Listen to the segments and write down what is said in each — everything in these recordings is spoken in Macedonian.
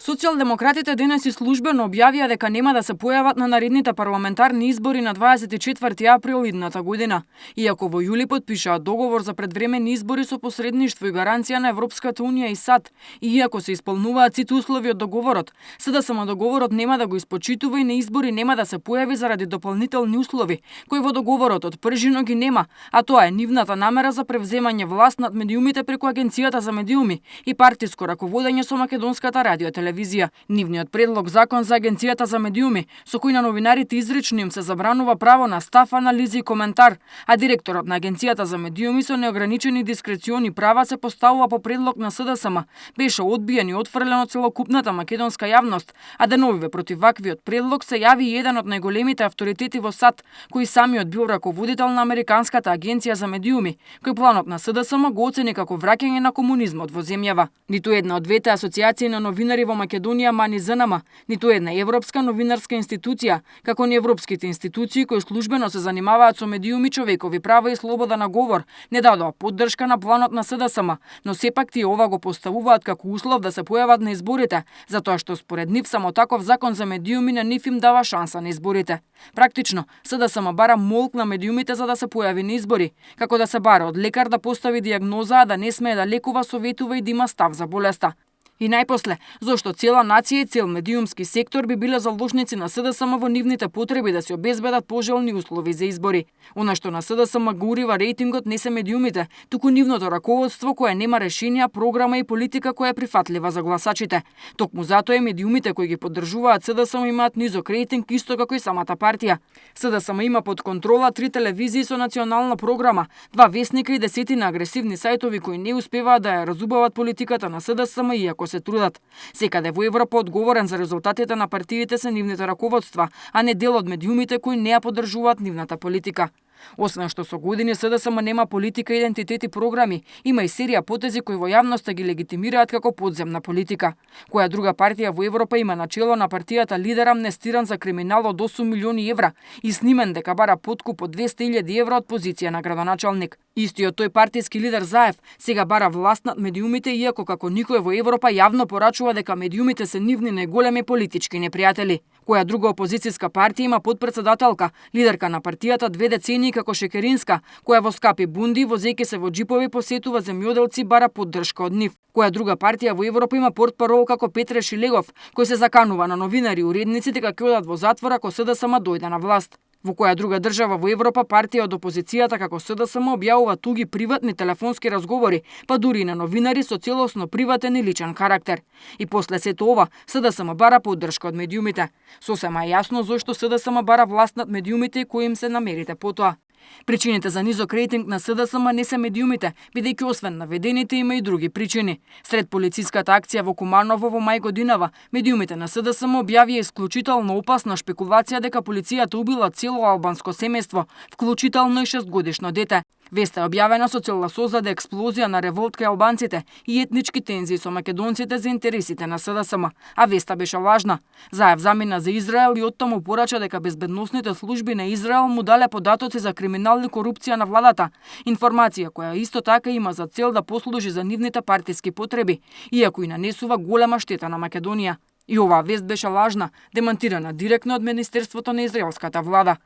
Социјалдемократите денес и службено објавија дека нема да се појават на наредните парламентарни избори на 24 април идната година, иако во јули потпишаат договор за предвремени избори со посредништво и гаранција на Европската унија и САД, и иако се исполнуваат сите услови од договорот, СДСМ договорот нема да го испочитува и на избори нема да се појави заради дополнителни услови, кои во договорот од пржино ги нема, а тоа е нивната намера за превземање власт над медиумите преку Агенцијата за медиуми и партиско раководење со Македонската радиотелевизија. Нивниот предлог закон за Агенцијата за медиуми, со кој на новинарите изрично им се забранува право на став, анализи и коментар, а директорот на Агенцијата за медиуми со неограничени дискрециони права се поставува по предлог на СДСМ, беше одбиен и отфрлен од целокупната македонска јавност, а деновиве против ваквиот предлог се јави и еден од најголемите авторитети во САД, кој самиот бил раководител на Американската агенција за медиуми, кој планот на СДСМ го оцени како враќање на комунизмот во земјава. Ниту една од двете асоцијации на новинари во Македонија, МАНИ ЗНМ, ниту една европска новинарска институција, како ни европските институции кои службено се занимаваат со медиуми, човекови права и слобода на говор, не дадоа поддршка на планот на СДСМ, но сепак тие ова го поставуваат како услов да се појават на изборите, затоа што според нив само таков закон за медиуми на нив им дава шанса на изборите. Практично, СДСМ бара молк на медиумите за да се појави на избори, како да се бара од лекар да постави дијагноза, а да не смее да лекува, советува и да има став за болеста. И најпосле, зошто цела нација и цел медиумски сектор би биле заложници на СДСМ во нивните потреби да се обезбедат пожелни услови за избори. Она што на СДСМ го урива рейтингот не се медиумите, туку нивното раководство кое нема решенија, програма и политика која е прифатлива за гласачите. Токму затоа и медиумите кои ги поддржуваат СДСМ имаат низок рейтинг исто како и самата партија. СДСМ има под контрола 3 телевизии со национална програма, 2 весника и десетина агресивни сајтови кои не успеваат да ја разубават политиката на СДСМ иако се трудат. Секаде во Европа одговорен за резултатите на партиите се нивните раководства, а не дел од медиумите кои не ја поддржуваат нивната политика. Освен што со години СДСМ нема политика, идентитет и програми, има и серија потези кои во јавноста ги легитимираат како подземна политика. Која друга партија во Европа има начело на партијата лидер амнестиран за криминал од 8 милиони евра и снимен дека бара подкуп од 200.000 евра од позиција на градоначалник. Истиот тој партиски лидер Заев сега бара власт над медиумите, иако како никој во Европа јавно порачува дека медиумите се нивни најголеми политички непријатели. Која друга опозицијска партија има подпредседателка, лидерка на партијата 2 децении како Шекеринска, која во скапи бунди, возејќи се во џипови, посетува земјоделци, бара поддршка од нив. Која друга партија во Европа има портпарол како Петре Шилегов, кој се заканува на новинари и уредници дека ќе одат во затвор ако СДСМ дојде на власт. Во која друга држава во Европа партија од опозицијата како СДСМ објавува туги приватни телефонски разговори, па дури и на новинари со целосно приватен и личен карактер. И после сето ова, СДСМ бара поддршка од медиумите. Сосема е јасно зошто СДСМ бара власт над медиумите и кои им се намерите потоа. Причините за низок рейтинг на СДСМ не се медиумите, бидејќи освен наведените има и други причини. Сред полициската акција во Куманово во мај годинава, медиумите на СДСМ објавија исклучително опасна шпекулација дека полицијата убила цело албанско семејство, вклучително и 6-годишно дете. Веста е објавена со цел да создаде експлозија на револт кај албанците и етнички тензии со македонците за интересите на СДСМ, а веста беше лажна. Заев замина за Израел и оттаму порача дека безбедносните служби на Израел му дале податоци за криминални корупција на владата, информација која исто така има за цел да послужи за нивните партиски потреби, иако и нанесува голема штета на Македонија. И оваа вест беше лажна, демантирана директно од Министерството на израелската влада.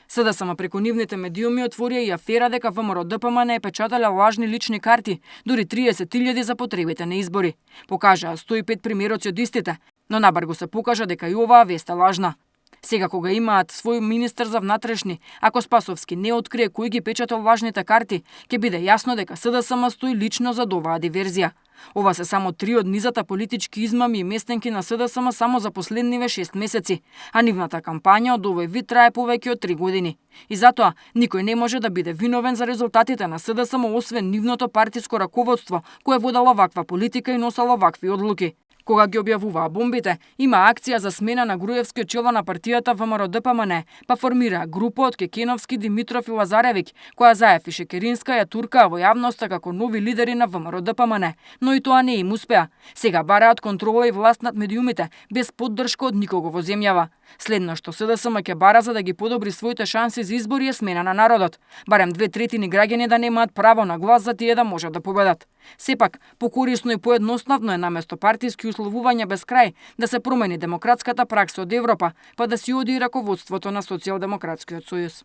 СДСМ преку нивните медиуми отворија и афера дека ВМРО ДПМН е печатале лажни лични карти, дури 30.000 за потребите на избори. Покажаа 105 примероци од истите, но набрзо се покажа дека и оваа вест е лажна. Сега кога имаат свој министер за внатрешни, ако Спасовски не открие кој ги печатал лажните карти, ќе биде јасно дека СДСМ стои лично за оваа диверзија. Ова се само 3 од низата политички измами и местенки на СДСМ само за последниве 6 месеци, а нивната кампања од овој вид трае повеќе од 3 години. И затоа никој не може да биде виновен за резултатите на СДСМ освен нивното партиско раководство кое водело ваква политика и носело вакви одлуки. Кога ги објавуваа бомбите, има акција за смена на Груевски од чело на партијата ВМРО ДПМН, па формираа група од Кекеновски, Димитров и Лазаревиќ, која Заев и Шекеринска ја туркаа во јавноста како нови лидери на ВМРО ДПМН, но и тоа не им успеа. Сега бараат контрола и власт над медиумите, без поддршка од никого во земјава. Следно што СДСМ ќе бара за да ги подобри своите шанси за избори е смена на народот. Барем 2/3 граѓани да немаат право на глас за тие да можат да победат. Сепак, покорисно и поедноставно е наместо партиски условување без крај да се промени демократската пракса од Европа, па да си оди и раководството на Социјалдемократскиот сојуз.